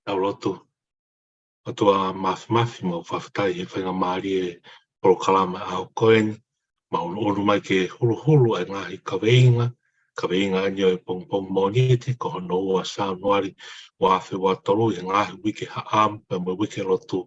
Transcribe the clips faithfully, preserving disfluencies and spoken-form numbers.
Tau lotu. ʻOtua Māfimafi, mau fakafetaʻi he faingamālie e polokalama ʻaho ko eni, mau ʻunuʻunu mai ke huluhulu ʻa e ngaahi kaveinga, kaveinga ʻeni ʻo e pongipongi Mōnite, ko hono ua Sānuali, ua afe ua tolu, he ngaahi uike haʻamo, pea mo e uike lotu,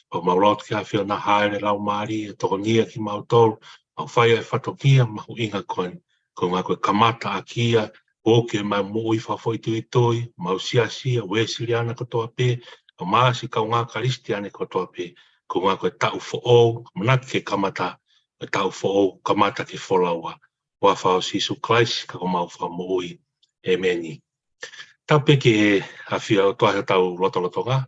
pea mau lotu ke ʻafio ʻa e Laumālie ʻo tokonia kimautolu, mau fai ʻa e fatongia mahuʻinga ko eni, ko e ngaahi ko e kamata ʻaki ia, ʻo ke mau moʻui fakafoʻituitui, mau siasi ʻa e Uēsiliana kotoa pē, ʻa e māsi kaungā Kalisitiane kotoa pē, ko e ngaahi ko e taʻu foʻou, ʻamanaki ke kamata, ko e taʻu foʻou, kamata ke folau ʻa e huafa ʻo Sīsū Kalaisi, ka ko homau Fakamoʻui. ʻĒmeni. Tapu pē ki he ʻafio ʻa e ʻOtua he ʻetau lotolotonga,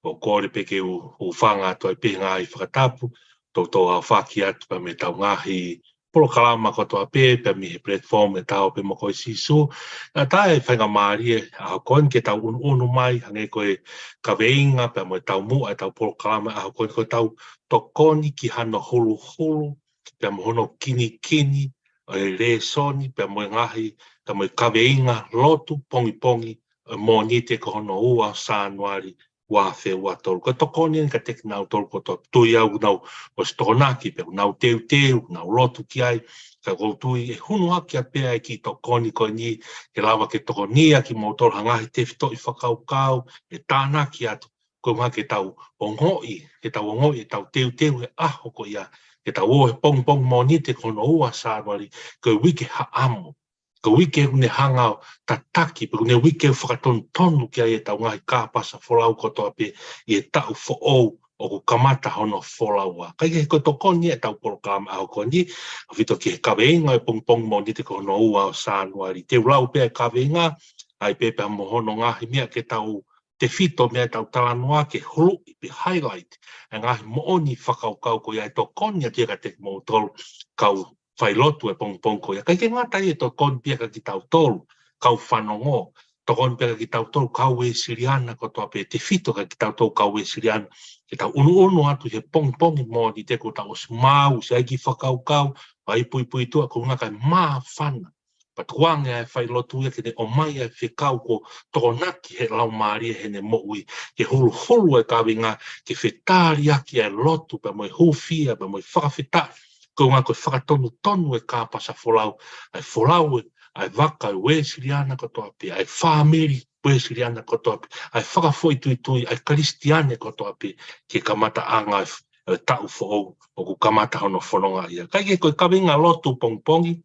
ʻo kole pē ke u, u hūfanga atu ai pē he ngaahi fakatapu, toutou ʻaofaki atu pē mei heʻetau ngaahi polokalama kotoa pē, pea mei he platform ʻa e Ta ō pē mo koe Sīsū. Naʻa ta e faingamālie ʻaho ko eni ke tau ʻunuʻunu mai, hangē ko e kaveinga, pea mo e taumuʻa ʻetau polokalama ʻaho ko eni ko ʻetau tokoni ki hano huluhulu, pea mo hono kinikini, ʻo e lēsoni, pea mo e ngaahi, pea mo e kaveinga lotu pongipongi, ʻo e Mōnite ko hono ua Sānuali, ua afe ua tolu. Ko e tokoni eni kiate kinautolu kotoa pē, tui au naʻa nau ʻosi tokonaki, pea nau teuteu, nau lotu ki ai, ka ʻoku ou tui ʻe hū hake ʻa e pea e kiʻi tokoni ko eni, ke lava ke tokonia kimoutolu ha ngaahi tefitoʻi fakakaukau, ʻe tānaki atu, ko e ʻuhinga ke tau ongoʻi, ke tau ongoʻi, ʻetau teuteu he ʻaho ko ia, ke tau ō he pongipongi Mōnite ko hono ua Sānuali, ko e uike haʻamo, ko e uike ʻoku ne hanga ʻo tataki, pe ko e uike ʻoku fakatonutonu ki ai ʻetau ngaahi kāpasa folau kotoa pē ʻi he taʻu foʻou ʻoku kamata hono folau ʻa. Ka ʻi he ko e tokoni ʻetau polokalama ʻaho ko eni, ʻaupito ki he kaveinga ʻo e pongipongi Mōnite ko hono ua ʻo Sānuali. Te u lau pē ʻa e kaveinga, ʻai pē pea mo hono ngaahi meʻa ke tau tefito mei heʻetau talanoa ke huluʻi pe highlight ʻa e ngaahi moʻoni fakakaukau ko ia ʻe tokoni atu ia kiate kimoutolu kau failotu he pongipongi ko ia. Kae ʻikai ke ngata ai ʻe tokoni pē ia kiate kitautolu kau fanongo, tokoni pē ia kiate kitautolu kau Uēsiliana kotoa pē, tefito kiate kitautolu kau Uēsiliana, ke tau ʻunuʻunu atu he pongipongi Mōnite kuo tau ʻosi maʻu siʻi kiʻi fakakaukau, ʻa e puipuituʻa ko e ʻuhinga kae māfana pea tukuange ʻa e failotu ia ke ne ʻomai ʻa e fekau kuo tokonaki he Laumālie heʻene moʻui, ke huluhulu e kaveinga, ke fetaliaki ʻa e lotu, pea mo e hūfia, pea mo e fakafetaʻi, ko e ʻuhinga ko e fakatonutonu e kāpasa folau, ʻa e folau, ʻa e vaka ʻo e Uēsiliana kotoa pē, ʻa e fāmili Uēsiliana kotoa pē, ʻa e fakafoʻituitui, ʻa e Kalisitiane kotoa pē, ki he kamataʻanga ʻo e f-, ʻo e taʻu foʻou ʻoku kamata hono fononga ia. Kae kehe ko e kaveinga lotu pongipongi,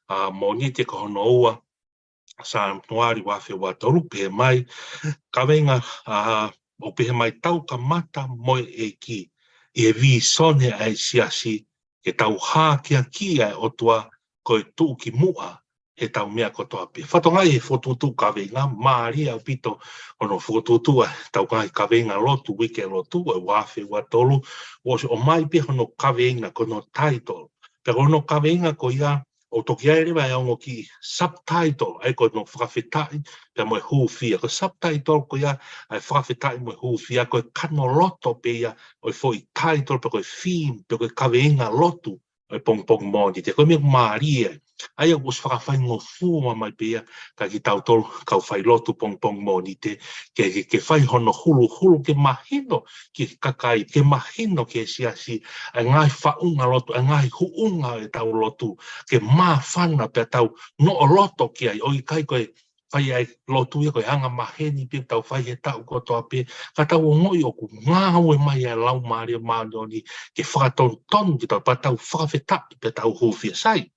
ʻa, Mōnite ko hono ua Sānuali ua afe ua tolu pehē mai, kaveinga, ʻa, ʻoku pehē mai tau kamata mo e ʻEiki ʻi he vīsone ʻa e siasi, ke tau hākeakiʻi ʻa e ʻOtua ko e tuʻukimuʻa heʻetau meʻa kotoa pē. Fakatokangaʻi he fokotuʻutuʻu kaveinga, mālie ʻaupito hono fokotuʻutuʻu ʻa ʻetau ngaahi kaveinga lotu, uike lotu, ʻa e ua afe ua tolu, ʻosi ʻomai pē hono kaveinga, ko hono title. Pea ko hono kaveinga ko ia, ʻoku toki ʻi ai leva ʻa e ongo kiʻi subtitle, ʻa ia ko hono fakafetaʻi, pea mo e hūfia. Ko e subtitle ko ia, ʻa e fakafetaʻi mo e hūfia, ko e kanoloto pē ia ʻo e foʻi title, pe ko e theme, pe ko e kaveinga lotu ʻo e pongipongi Mōnite. Ko e meʻa mālie, ʻa ia ʻoku ʻosi fakafaingofua mai pē ia kiate kitautolu kau failotu pongipongi Mōnite, ke, ke, ke fai hono huluhulu, ke mahino ki he kakai, ke mahino ki he siasi, ʻa e ngaahi faʻunga lotu, ʻa e ngaahi huʻunga ʻetau lotu, ke māfana pea tau noʻo loto ki ai, ʻo ʻikai ko e fai ʻa e lotu ia ko e anga maheni pē ʻoku tau fai he taʻu kotoa pē, ka tau ongoʻi ʻoku ngāue mai ʻa e Laumālie Māʻoniʻoni ke fakatonutonu kitautolu pea tau fakafetaʻi pea tau hūfia. Sai,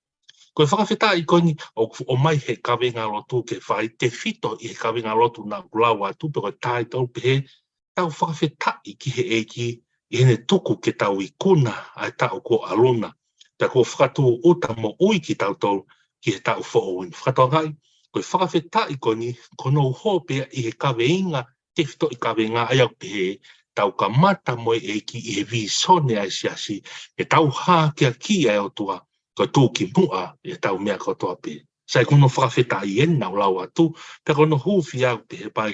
ko e fakafetaʻi ko eni ʻoku ʻomai he kaveinga lotu ke fai tefito ʻi he kaveinga lotu naʻa ku lau atu pe ko e title pehē, tau fakafetaʻi ki he ʻEiki ʻi heʻene tuku ke tau ikuna ʻa e taʻu kuo ʻalu na, pea kuo fakatūʻuta moʻui kitautolu ki he taʻu foʻou ni. Fakatokangaʻi, ko e fakafetaʻi ko eni, ko hono uho pē ia ʻi he kaveinga, tefitoʻi kaveinga ʻa ia ʻoku pehē, tau kamata mo e ʻEiki ʻi he vīsone ʻa e siasi, ke tau hākeakiʻi ʻa e ʻOtua ko e tuʻukimuʻa ʻetau meʻa kotoa pē. Sai, ko hono fakafetaʻi eni naʻa ku lau atu, pea ko hono hūfia ʻoku pehē mai,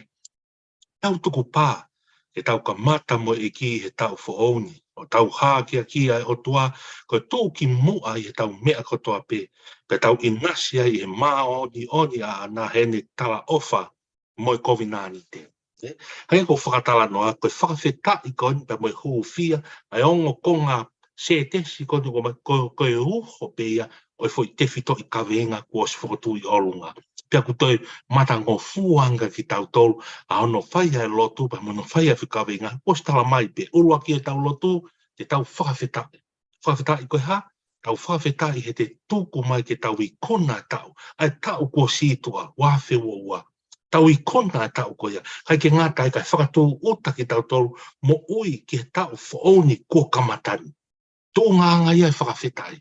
tau tukupā ke tau kamata mo e ʻEiki he taʻu foʻou ni, ʻo tau hākeakiʻi ʻa e ʻOtua ko e tuʻukimuʻa ʻi heʻetau meʻa kotoa pē, pea tau ʻinasi ai ʻi he māʻoniʻoni ʻaʻana heʻene talaʻofa mo e kovinānite. Hangē ko e fakatalanoa, ko e fakafetaʻi ko eni pea mo e hūfia, ʻa e ongo konga sētesi ko eni ko mai, ko, ko e uho pē ia ʻo e foʻi tefitoʻi kaveinga kuo ʻosi fokotuʻu ʻi ʻolunga. Pea ʻoku toe matangofua ange kitautolu ʻa hono fai ʻa e lotu pea mo hono fai ʻa e foʻi kaveinga. Kuo ʻosi tala mai pē, ʻuluaki ʻetau lotu, te tau fakafetaʻi. Fakafetaʻi ko e hā? Tau fakafetaʻi he te tuku mai ke tau ikuna e taʻu, ʻa e taʻu kuo ʻosi tuʻa, ua afe ua ua. Tau ikuna e taʻu ko ia. ʻIkai ke ngata ai, kae fakatūʻuta kitautolu moʻui ki he taʻu foʻou ni kuo kamata ni. Tuʻunga ia e fakafetaʻi.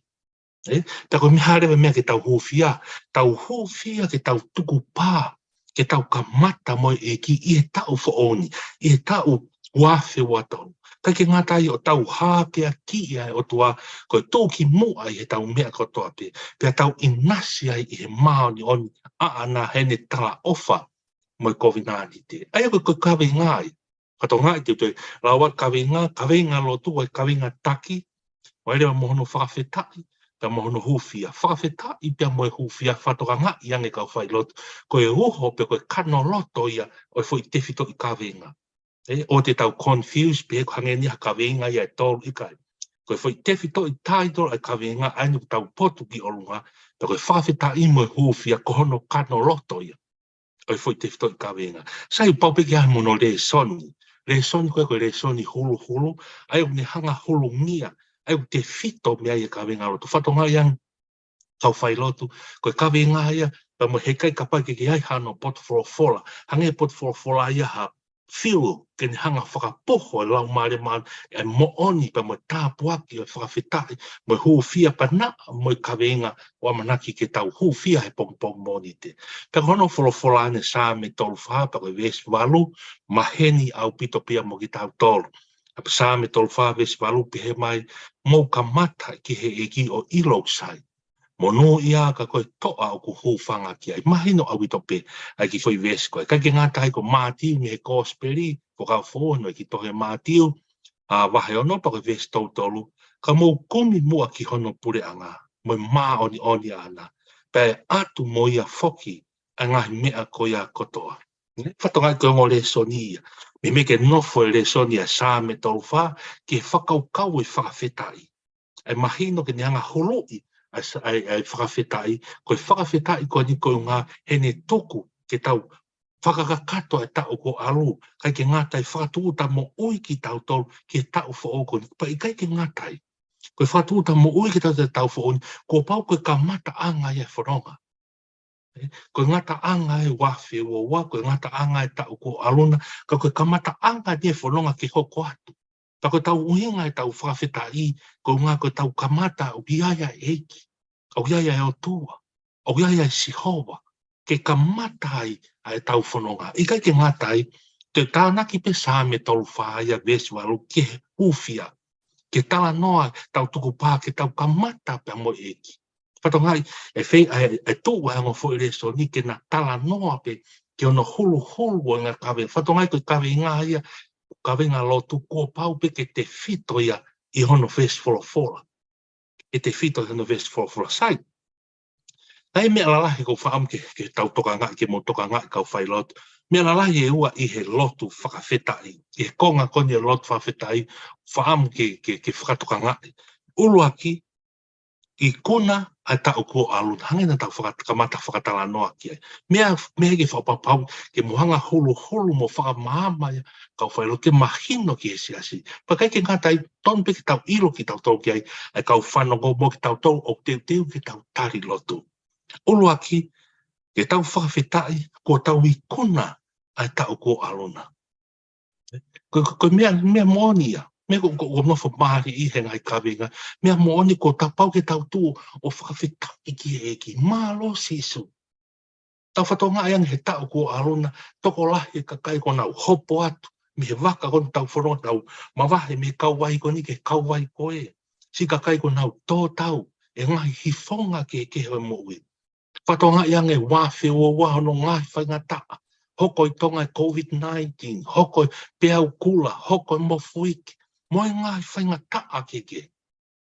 Ē? Pea ko e meʻa hā leva e meʻa ke tau hūfia, tau hūfia ke tau tukupā, ke tau kamata mo e ʻEiki ʻi he taʻu foʻou ni, ʻi he taʻu ua afe ua tolu. ʻIkai ke ngata ai, ʻo tau hākeakiʻi ʻa e ʻOtua ko e tuʻukimuʻa ʻi heʻetau meʻa kotoa pē, pea tau ʻinasi ai ʻi he māʻoniʻoni ʻaʻana heʻene talaʻofa mo e kovinānite. ʻA ia ko e, ko e kaveinga ia. Fakatokangaʻi, te u toe lau atu e kaveinga, kaveinga lotu, ʻa e kaveinga taki, ʻoku ʻi ai leva mo hono fakafetaʻi, pea mo hono hūfia. Fakafetaʻi pea mo e hūfia, fakatokangaʻi ange kau failotu, ko e uho pe ko e kanoloto ia ʻo e foʻi tefitoʻi kaveinga. Ē, ʻoua te tau confuse pē, ʻoku hangē ni ha kaveinga ia ʻe tolu, ʻikai. Ko e foʻi tefitoʻi title ʻa e kaveinga, ʻa eni ʻoku tau potu ki ʻolunga, pea ko e fakafetaʻi mo e hūfia ko hono kanoloto ia ʻo e foʻi tefitoʻi kaveinga. Sai, pau pē ke ʻi ai mo hono lēsoni. Lēsoni ko ē, ko e lēsoni huluhulu, ʻa ia ʻoku ne hanga ʻo hulungia, ʻa ia ʻoku tefito mei ai e kaveinga lotu. Fakatokangaʻi ange kau failotu, ko e kaveinga ia, pea mo e heʻikai kapau ke, ke ʻi ai hano potu folofola. Hangē potu folofola ia ha fuel, ke ne hanga ʻo fakapoho e Laumālie Māʻoniʻoni, e moʻoni pea mo e tāpuaki ʻo e fakafetaʻi mo e hūfia pea mo e kaveinga ʻoku ʻamanaki ke tau hūfia he pongipongi Mōnite. Pea ko hono folofola ʻeni Saame tolu fā, pea ko e veesi valu, maheni ʻaupito pē ia mo kitautolu. Pea Saame tolu fā veesi valu pehē mai, Mou kamata ki he ʻEiki ʻo ʻilo ʻoku sai. Monūʻia ka ko e toʻa ʻoku hūfanga ki ai. Mahino ʻaupito pē ʻa e kiʻi foʻi veesi ko ē. ʻIkai ke ngata ai, ko Mātiu mei he Kosipeli, ko e kau fono e kiʻi tohi Mātiu, ʻa, vahe ono pea ko e veesi tolu tolu, Ka mou kumi muʻa ki hono puleʻanga mo e māʻoniʻoni ʻaʻana, pea ʻe ʻatu mo ia foki ʻa e ngaahi meʻa ko ia kotoa. Nē? Fakatokangaʻi ko e ongo lēsoni ia. Meimei ke nofo e lēsoni ʻa Saame tolu fā ki he fakakaukau e fakafetaʻi. ʻA e mahino ke ne hanga ʻo huluʻi ʻa e sa-, ʻa e, ʻa e fakafetaʻi, ko e fakafetaʻi ko eni ko e ʻuhinga heʻene tuku ke tau fakakakato e taʻu kuo ʻalu, ʻikai ke ngata ai, fakatūʻuta moʻui kitautolu ki he taʻu foʻou ko eni. Pea ʻikai ke ngata ai, ko e fakatūʻuta moʻui kitautolu ki he taʻu foʻou ni, kuo pau ko e kamataʻanga ia e fononga. Ē, ko e ngataʻanga e ua afe ua ua, ko e ngataʻanga e taʻu kuo ʻalu na, ka ko e kamataʻanga eni e fononga ke hoko atu. Pea ko ʻetau ʻuhinga ʻetau fakafetaʻi, ko e ʻuhinga ko ʻetau kamata ʻoku ʻi ai ʻa e ʻEiki, ʻoku ʻi ai ʻa e ʻOtua, ʻoku ʻi ai ʻa Sihova, ke kamata ai ʻa ʻetau fononga. ʻIkai ke ngata ai, toe tānaki pē Saame tolu fā ia veesi valu ki he hūfia, ke talanoa ʻetau tukupā, ke tau kamata pea mo e ʻEiki. Fakatokangaʻi, ʻe fei-, ʻe, ʻe tuʻu ʻa e ongo foʻi lēsoni ke na talanoa pē ki hono huluhulu ʻo e ngaahi kaveinga. Fakatokangaʻi ko e kaveinga ia, kaveinga lotu kuo pau pē ke tefito ia ʻi hono veesi folofola. Ke tefito ʻi hono veesi folofola. Sai. ʻA e meʻa lalahi ʻoku ou fakaʻamu ke, ke tau tokangaʻi, ke mou tokangaʻi kau failotu. Meʻa lalahi ʻe ua ʻi he lotu fakafetaʻi. ʻI he konga ko eni e lotu fakafetaʻi, fakaʻamu ke, ke, ke fakatokangaʻi. ʻUluaki, ikuna ʻa e taʻu kuo ʻalu na, hangē naʻa tau faka-, kamata fakatalanoa ki ai. Meʻa, meʻa ke fakapapau, ke mou hanga ʻo huluhulu mo fakamaama ia, kau failotu, ke mahino ki he siasi. Pea ʻikai ke ngata ai, tonu pē ke tau ʻilo kitautolu ki ai, ʻa e kau fanongo mo kitautolu ʻoku teuteu ke tau tali lotu. ʻUluaki, ke tau fakafetaʻi, kuo tau ikuna ʻa e taʻu kuo ʻalu na. Ko, ko, ko e meʻa, meʻa moʻoni ia. Meʻa ko, ko, ko nofo mālie ʻi he ngaahi kaveinga. Meʻa moʻoni kuo pau ke tau tuʻu ʻo fakafetaʻi ki he ʻEiki. Mālō Sīsū. Tau fakatokangaʻi ange he taʻu kuo ʻalu na, tokolahi e kakai kuo nau hopo atu mei he vaka ko eni ʻoku tau fononga, tau mavahe mei he kauvai ko eni ki he kauvai ko ē. Siʻi kakai kuo nau tō tau ʻi he ngaahi hifonga kehekehe ʻo e moʻui. Fakatokangaʻi ange ua afe ua ua hono ngaahi faingataʻa. Hoko ʻi Tonga e COVID nineteen, hoko e peau kula, hoko e mofuike, mo e ngaahi faingataʻa kehekehe.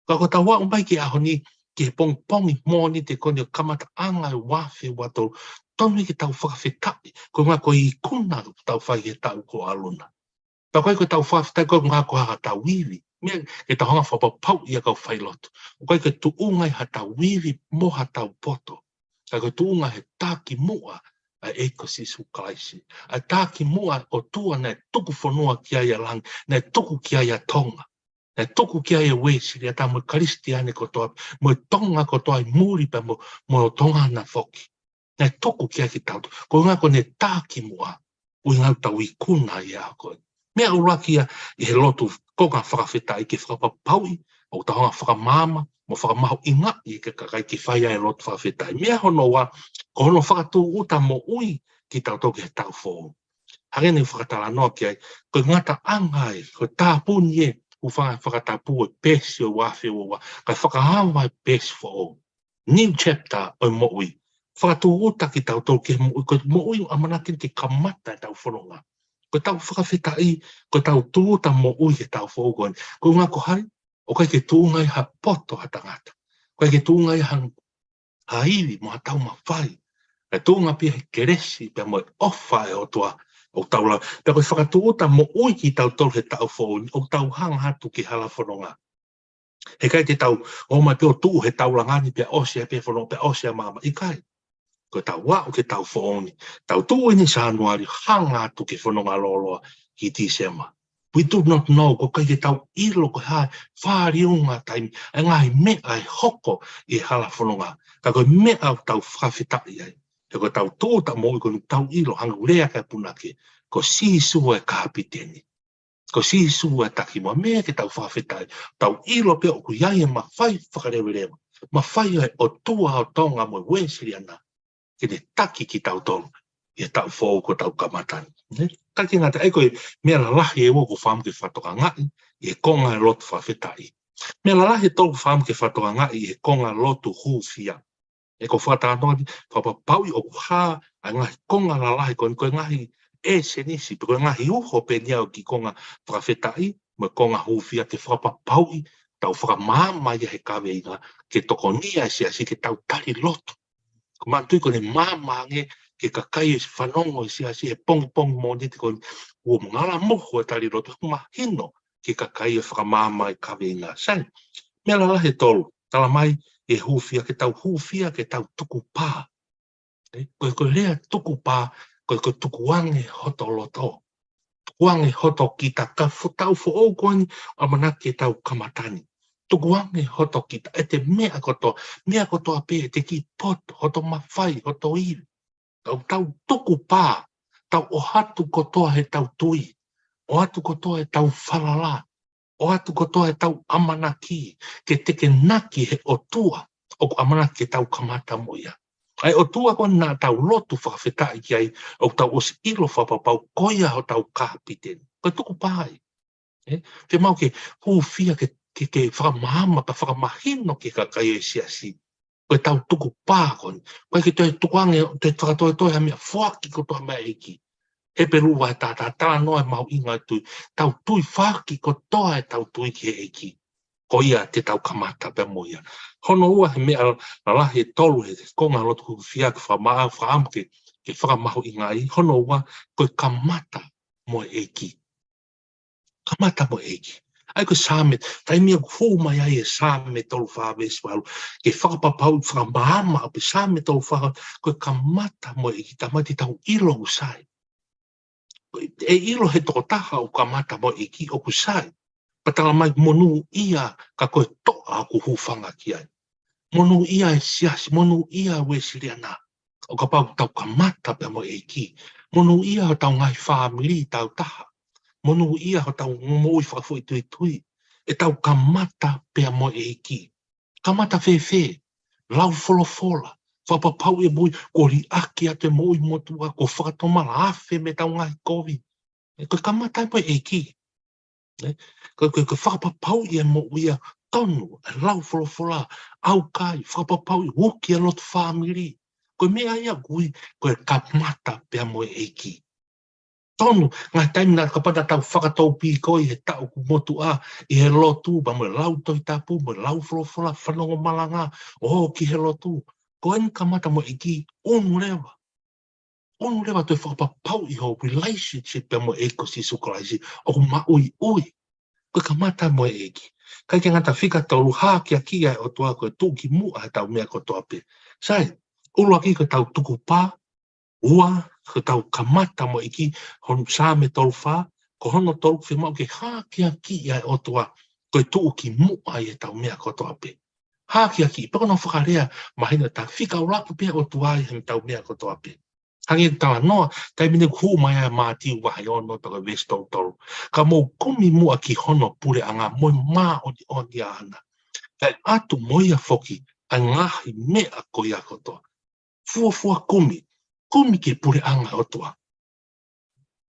Ka ko ʻetau aʻu mai ki he ʻaho ni, ki he pongipongi Mōnite ko eni ʻo e kamataʻanga ʻo e ua afe ua tolu, tonu ke tau fakafetaʻi, ko e ʻuhinga ko e ikuna ʻoku tau fai he taʻu ko ʻaluna. Pea ʻoku ʻikai ko ʻetau fakafetaʻi ko e ʻuhinga ko haʻatau ivi. Meʻa ke tau hanga ʻo fakapapauʻi ʻa e kau failotu. ʻOku ʻikai ko e tuʻunga ia haʻatau ivi mo haʻatau poto. Ka ko e tuʻunga he takimuʻa ʻa e ʻEiki ko Sīsū Kalaisi. ʻA e takimuʻa ʻa e ʻOtua naʻe tuku fonua ki ai ʻa langi, naʻe tuku ki ai ʻa Tonga. Naʻe tuku ki ai ʻa e Uēsiliana mo e Kalisitiane kotoa, mo e Tonga kotoa ʻi muli pea mo, mo Tonga na foki. Naʻe tuku ki ai kitautolu. Ko e ʻuhinga ko ʻene takimuʻa, ʻuhinga ʻoku tau ikuna ia ko ē. Meʻa ʻuluaki ia ʻi he lotu konga fakafetaʻi ke fakapapauʻi, ʻoku tau hanga ʻo fakamaama, mo fakamahuʻingaʻi ki he kakai ke fai ʻa e lotu fakafetaʻi. Meʻa hono ua, ko hono fakatūʻuta moʻui kitautolu ki he taʻu foʻou. Hangē ne u fakatalanoa ki ai, ko e ngataʻanga ē, ko e tāpuni ē, ʻoku faka-, fakatapu ʻa e peesi ʻo e ua afe ua ua, kae fakaava ʻa e peesi foʻou. New chapter ʻo e moʻui. Fakatūʻuta kitautolu ki he moʻui, ko e moʻui ʻoku ʻamanaki ke kamata ʻetau fononga. Ko ʻetau fakafetaʻi, ko ʻetau tūʻuta moʻui ki he taʻu foʻou ko eni. Ko e ʻuhinga ko hai, ʻoku ʻikai ke tuʻunga ia ha poto ha tangata. ʻOku ʻikai ke tuʻunga ia ha, ha ivi mo haʻatau mafai. Kae tuʻunga pē ia he kelesi pea mo e ʻofa ʻa e ʻOtua ʻoku tau lau. Pea ko e fakatūʻuta moʻui kitautolu he taʻu foʻou ni, ʻoku tau hanga atu ki he hala fononga. Heʻikai te tau ō mai pē ʻo tuʻu he taulanga ni pea ʻosi ai pē fononga pea ʻosi ʻa māmani. ʻIkai. Ko ʻetau aʻu ki he taʻu foʻou ni. Tau tuʻu ʻi Sānuali hanga atu ki he fononga lōloa ki Tīsema. We do not know, ʻoku ʻikai ke tau ʻilo ko e hā e fāliunga taimi, ʻa e ngaahi meʻa ʻe hoko ʻi he hala fononga. Ka ko e meʻa ʻoku tau fakafetaʻi ai. He ko ʻetau tūʻuta moʻui ko eni ʻoku tau ʻilo hangē ko e lea ʻa e punake. Ko Sīsū ʻa e kapiteni. Ko Sīsū ʻa e takimuʻa, meʻa ke tau fakafetaʻi. Tau ʻilo pē ʻoku ʻi ai e mafai fakaleveleva. Mafai ʻa e ʻOtua ʻo Tonga mo e Uēsiliana. Ke ne taki kitautolu ʻi he taʻu foʻou kuo tau kamata ni. Ne? Taki ngata ai ko e meʻa lalahi ʻe ua ʻoku ou fakaʻamu ke fakatokangaʻi ʻi he konga ʻo e lotu fakafetaʻi. Meʻa lalahi ʻe tolu ʻoku ou fakaʻamu ke fakatokangaʻi ʻi he konga lotu hūfia. ʻOku ou fakatalanoa ni, fakapapauʻi ʻoku hā ʻa e ngaahi konga lalahi ko eni ko e ngaahi ʻesenisi, pe ko e ngaahi uho pē eni ia ʻo e kiʻi konga fakafetaʻi, mo e konga hūfia ke fakapapauʻi, tau fakamaama ia he kaveinga, ke tokoni ʻa e siasi ke tau tali lotu. Ko e manatuʻi ko ʻene maama ange ki he kakai ʻoku fanongo he siasi he pongipongi Mōnite ko eni, ʻoku ngalamoho e tali lotu, ʻoku mahino ki he kakai ʻoku fakamaama e kaveinga. Sai, meʻa lalahi ʻe tolu, talamai ʻe he hūfia ke tau hūfia ke tau tukupā. ʻE, ko e, ko e lea tukupā, ko e, ko e tukuange hoto loto. Tukuange hoto kita ka fo-, taʻu foʻou ko eni ʻoku ʻamanaki ke tau kamata ni. Tukuange hoto kita, ʻete meʻa kotoa, meʻa kotoa pē, ʻete kiʻi poto, hoto mafai, hoto ivi. Tau, tau tukupā, tau ʻoatu kotoa ʻetau tui, ʻoatu kotoa ʻetau falala, ʻoatu kotoa ʻetau ʻamanaki, ke tekenaki he ʻOtua, ʻoku ʻamanaki ke tau kamata mo ia. ʻA e ʻOtua ko ena naʻa tau lotu fakafetaʻi ki ai, ʻoku tau ʻosi ʻilo fakapapau, ko ia hotau kapiteni. Ko e tukupā ia. ʻE, fiemaʻu ke hūfia ke, ke, ke fakamaama, pea fakamahino ki he kakai ʻo e siasi. Ko ʻetau tukupā ko eni. ʻOku ʻikai ke toe tukuange, toe fakatoetoe ha meʻa, foaki kotoa maʻa e ʻEiki. Hepelū vahe taha taha, talanoa e mahuʻinga ʻo e tui. Tau tui, foaki kotoa ʻetau tui ki he ʻEiki. Ko ia te tau kamata pea mo ia. Hono ua he meʻa lalahi ʻe tolu he konga lotu hūfia ke fakamaʻa, fakaʻamu ke, ke fakamahuʻingaʻi. Hono ua, ko e kamata mo e ʻEiki. Kamata mo e ʻEiki. ʻA ia ko e Saame, taimi ʻoku hū mai ai e Saame tolu fā veesi valu, ke fakapapauʻi, fakamaama ʻa e Saame tolu fā, ko e kamata mo e ʻEiki, talamai te tau ʻilo ʻoku sai. Ko e, ʻe ʻilo he tokotaha ʻoku kamata mo e ʻEiki ʻoku sai. Pea talamai monūʻia ka ko e toʻa ʻoku hūfanga ki ai. Monūʻia e siasi, monūʻia Uēsiliana. ʻO kapau ʻoku tau kamata pea mo e ʻEiki. Monūʻia hotau ngaahi fāmili tau taha. Monūʻia hotau moʻui fakafoʻituitui. ʻE tau kamata pea mo e ʻEiki. Kamata fēfē, lau folofola, fakapapauʻi e moʻui, kuo liʻaki atu e moʻui motuʻa, kuo fakatomala, afe mei heʻetau ngaahi kovi. ʻE, ko e kamata mo e ʻEiki. ʻE, ko, ko, ko e fakapapauʻi e moʻui ʻa e tonu, e lau folofola, ʻaukai, fakapapauʻi, uki e lotu fāmili. Ko e meʻa ia ʻoku ui, ko e kamata pea mo e ʻEiki. Tonu, ngaahi taimi naʻa kapau naʻa tau fakatoupīkoi he taʻu kuo motuʻa ʻi he lotu, pea mo e lau Tohi Tapu, mo e lau folofola, fanongo malanga, ō ki he lotu. Ko eni kamata mo e ʻEiki, ʻunu leva. ʻOku leva toe fakapapauʻi hoʻo relationship pea mo e ʻEiki ko Sīsū Kalaisi ʻoku maʻuiʻui. Ko e kamata mo e ʻEiki. ʻIkai ke ngata, fika tolu, hākeakiʻi ʻa e ʻOtua ko e tuʻukimuʻa heʻetau meʻa kotoa pē. Sai, ʻuluaki ko ʻetau tukupā, ua, ko ʻetau kamata mo e ʻEiki, hono Saame tolu fā, ko hono tolu, fiemaʻu ke hākeakiʻi ʻa e ʻOtua ko e tuʻukimuʻa ʻi heʻetau meʻa kotoa pē. Hākeakiʻi, pea ko hono fakalea mahino taha, fika ʻuluaki pē ʻa e ʻOtua ʻi heʻetau meʻa kotoa pē. Hangē ko e talanoa, taimi naʻe hū mai ai ʻa Mātiu vahe ono pea ko e veesi tolu tolu. Ka mou kumi muʻa ki hono puleʻanga mo e māʻoniʻoni ʻaʻana. Pea ʻe ʻatu mo ia foki ʻa e ngaahi meʻa ko ia kotoa. Fuofua kumi, kumi ki he puleʻanga ʻo e ʻOtua.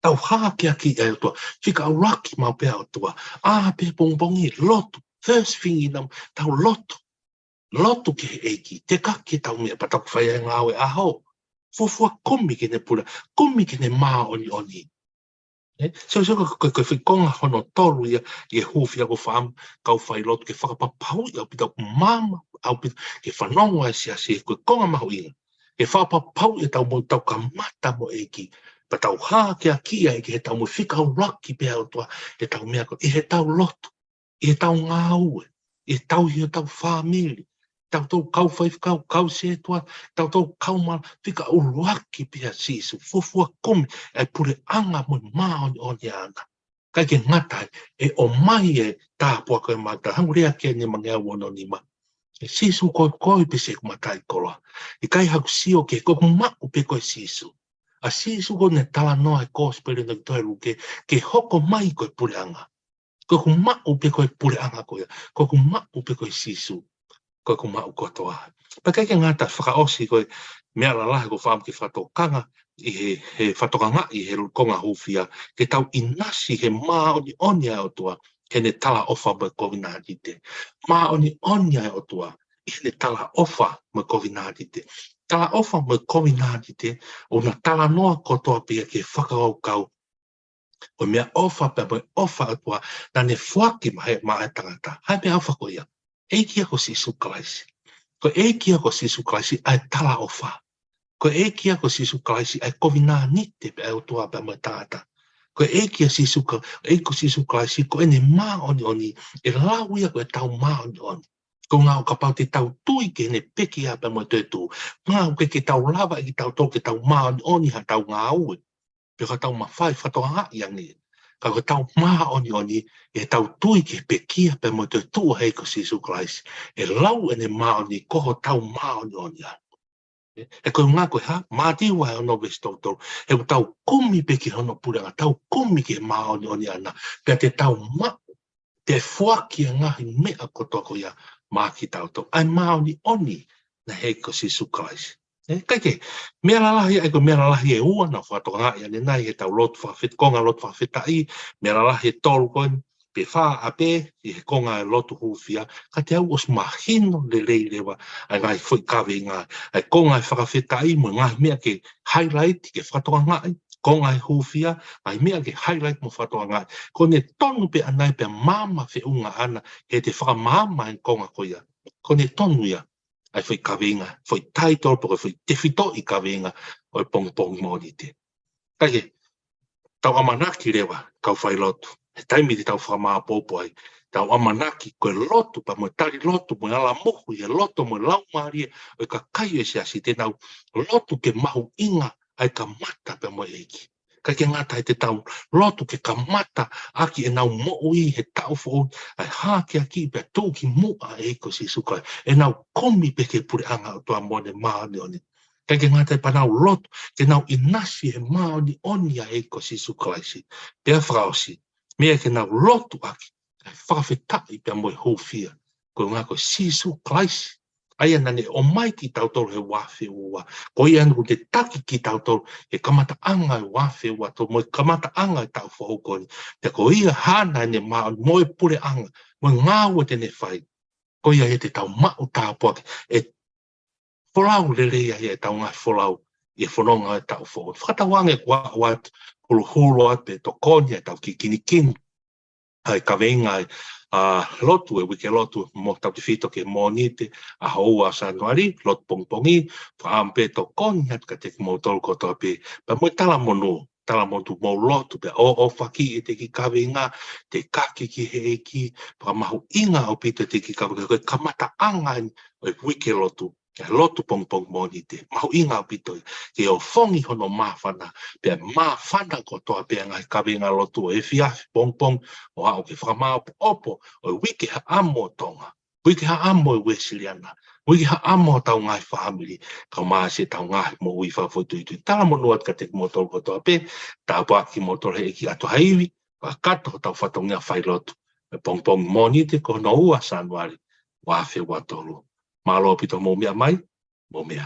Tau hākeakiʻi ʻa e ʻOtua, fika ʻuluaki maʻu pē ʻa e ʻOtua. ʻĀ pē pongipongi, lotu, first thing in the, tau lotu. Lotu ki he ʻEiki, tekaki ʻetau meʻa pea tau fai ʻa e ngāue ʻaho. Fuofua kumi ki heʻene pule, kumi ki heʻene māʻoniʻoni. ʻE, so, so, ko, ko, ko e foʻi konga hono tolu ia, ʻi he hūfia ko e fā, kau failotu ke fakapapauʻi ʻaupito, ʻoku maama ʻaupito ke fanongo ʻa e siasi, ko e konga mahuʻinga. Ke fakapapauʻi ʻetau moʻui, tau kamata mo e ʻEiki. Pea tau hākeakiʻi ʻa e ʻEiki heʻetau moʻui, fika ʻuluaki pē ʻa e ʻOtua heʻetau meʻa ko, ʻi heʻetau lotu, ʻi heʻetau ngāue, ʻi he tauhi hotau fāmili, tautolu kau faifekau, kau sētuata, tautolu kau mā, fika ʻuluaki pē ʻa Sīsū, fuofua kumi ʻa e puleʻanga mo e māʻoniʻoni ʻaʻana. ʻIkai ke ngata ai, ʻe ʻomai e tāpuaki ʻo e maama, hangē ko e lea ko eni ʻa Mangeau ono nima. ʻE Sīsū ko koe pē siʻeku mataʻikoloa. ʻIkai haku sio ki he, ko ʻeku maʻu pē koe Sīsū. ʻA Sīsū ko ʻene talanoa he Kōsipeli naʻe tohi ʻe Luke, ke hoko mai ko e puleʻanga. Ko ʻeku maʻu pē ko e puleʻanga ko ia. Ko ʻeku maʻu pē koe Sīsū. Ko ʻeku maʻu kotoa. Pea ʻikai ke ngata, fakaʻosi ko e meʻa lalahi ʻoku ou fakaʻamu ke fakatokanga ʻi he, he fakatokangaʻi he konga hūfia, ke tau ʻinasi he māʻoniʻoni ʻa e ʻOtua, heʻene talaʻofa mo e kovinānite. Māʻoniʻoni ʻa e ʻOtua, ʻi heʻene talaʻofa mo e kovinānite. Talaʻofa mo e kovinānite, ʻoku na talanoa kotoa pē ia ki he fakakaukau ʻo e meʻaʻofa pea mo e ʻofa ʻa e ʻOtua naʻa ne foaki maʻa e, maʻa e tangata. Ko e meʻaʻofa ko ia. ʻEiki ia ko Sīsū Kalaisi. Ko e ʻEiki ia ko Sīsū Kalaisi ʻa e talaʻofa. Ko e ʻEiki ia ko Sīsū Kalaisi ʻa e kovinānite pea ʻa e ʻOtua pea mo e tangata. Ko e ʻEiki ia Sīsū Ka-, ʻEiki ko Sīsū Kalaisi ko ʻene māʻoniʻoni, ʻe lau ia ko ʻetau māʻoniʻoni. Ko e ʻuhinga ʻo kapau te tau tui ki heʻene pekia pea mo e toetuʻu, ʻuhinga ʻoku ʻikai ke tau lava ʻe kitautolu ke tau māʻoniʻoni ʻi haʻatau ngāue pe ko ʻetau mafai fakatokangaʻi ange. Ka ko ʻetau māʻoniʻoni, ʻi heʻetau tui ki he pekia pea mo e toetuʻu ʻa e ʻEiki ko Sīsū Kalaisi. ʻE lau ʻene māʻoniʻoni ko hotau māʻoniʻoni ia. ʻE, ʻe ko e ʻuhinga ko e hā, Mātiu vahe ono veesi tolu tolu. He ʻoku tau kumi pē ki hono puleʻanga, tau kumi ki he māʻoniʻoni ʻaʻana. Pea te tau maʻu, te foaki ʻa e ngaahi meʻa kotoa ko ia maʻa kitautolu. ʻA e māʻoniʻoni naʻe ʻi he ʻEiki ko Sīsū Kalaisi. ʻE, ʻikai ke, meʻa lalahi, ʻa ia ko e meʻa lalahi ʻe ua naʻa ku fakatokangaʻi ʻanenai heʻetau lotu fakafet-, konga lotu fakafetaʻi, meʻa lalahi ʻe tolu ko eni, pe fā ʻa pē, ʻi he konga ʻo e lotu hūfia, ka te u ʻosi mahino lelei leva ʻa e ngaahi foʻi kaveinga, ʻa e konga ʻo e fakafetaʻi mo e ngaahi meʻa ke highlight, ke fakatokangaʻi, konga ʻo e hūfia, ngaahi meʻa ke highlight mo fakatokangaʻi. Ko ʻene tonu pē ʻanai pea maama feʻunga ʻana, he te fakamaama e konga ko ia. Ko ʻene tonu ia, ʻa e foʻi kaveinga, foʻi title, pe ko e foʻi tefitoʻi kaveinga ʻo e pongipongi Mōnite. Kae kehe, tau ʻamanaki leva, kau failotu. He taimi te tau fakamāʻopoʻopo ai, tau ʻamanaki ko e lotu, pea mo e tali lotu, mo e ala mohu ʻi he loto, mo e laumālie ʻo e kakai ʻo e siasi, te nau lotu ke mahuʻinga ʻa e kamata pea mo e ʻEiki. ʻIkai ke ngata ai, te tau lotu ke kamata ʻaki ʻenau moʻui he taʻu foʻou, ʻa e hākeakiʻi pea tuʻukimuʻa ʻa e ʻEiki ko Sīsū Kalaisi. ʻEnau kumi pē ki he puleʻanga ʻo e ʻOtua mo ʻene māʻoniʻoni. ʻIkai ke ngata ai, pea nau lotu ke nau ʻinasi he māʻoniʻoni ʻa e ʻEiki ko Sīsū Kalaisi. Pea fakaʻosi, meʻa ke nau lotu ʻaki, ʻa e fakafetaʻi pea mo e hūfia. Ko e ʻuhinga ko Sīsū Kalaisi, ʻa ia naʻa ne ʻomai kitautolu he ua afe ua ua. Ko ia naʻa ne taki kitautolu he kamataʻanga ʻo e ua afe ua ua, mo e kamataʻanga ʻo e taʻu foʻou ko eni. Pea ko ia haʻane māʻoniʻoni mo e puleʻanga, mo e ngāue te ne fai. Ko ia ia te tau maʻu tāpuaki, ʻe folau lelei ai ʻetau ngaahi folau ʻi he fononga ʻo e taʻu foʻou. Fakatauange kuo aʻu atu, huluhulu atu pē tokoni ʻetau kiʻi kinikini ʻa e kaveinga ʻa e, ʻa e lotu, ʻa e uike lotu Taʻu Tefito ki he Mōnite, ʻaho ua Sānuali, lotu pongipongi, fakaʻamu pē tokoni atu kiate kimoutolu kotoa pē, pea mo e talamonū, talamonū mou lotu, pea ʻoʻofaʻi ʻete kiʻi kaveinga, tokoni ki he ʻEiki, fakamahuʻinga ʻaupito ʻete kiʻi kaveinga, ko e kamataʻanga eni ʻo e uike lotu, ʻa e lotu pongipongi Mōnite, mahuʻinga ʻaupito ia, ke ʻofongi hono māfana, pea māfana kotoa pē ʻa e ngaahi kaveinga lotu ʻo e efiafi pongipongi, ʻo aʻu ki he fakamāʻopoʻopo ʻo e Uike Haʻamo ʻo Tonga, Uike Haʻamo ʻo e Uēsiliana, Uike Haʻamo ʻo hotau ngaahi fāmili, kae ʻumaʻā siʻetau ngaahi moʻui fakafoʻituitui. Talamonū atu kiate kimoutolu kotoa pē, tāpuakiʻi kimoutolu ʻe he ʻEiki ʻi ha ivi, fakakakato hotau fatongia failotu, ʻi he pongipongi Mōnite ko hono ua Sānuali, ua afe ua tolu. Mālō ʻaupito hoʻomou meʻa mai, mou meʻa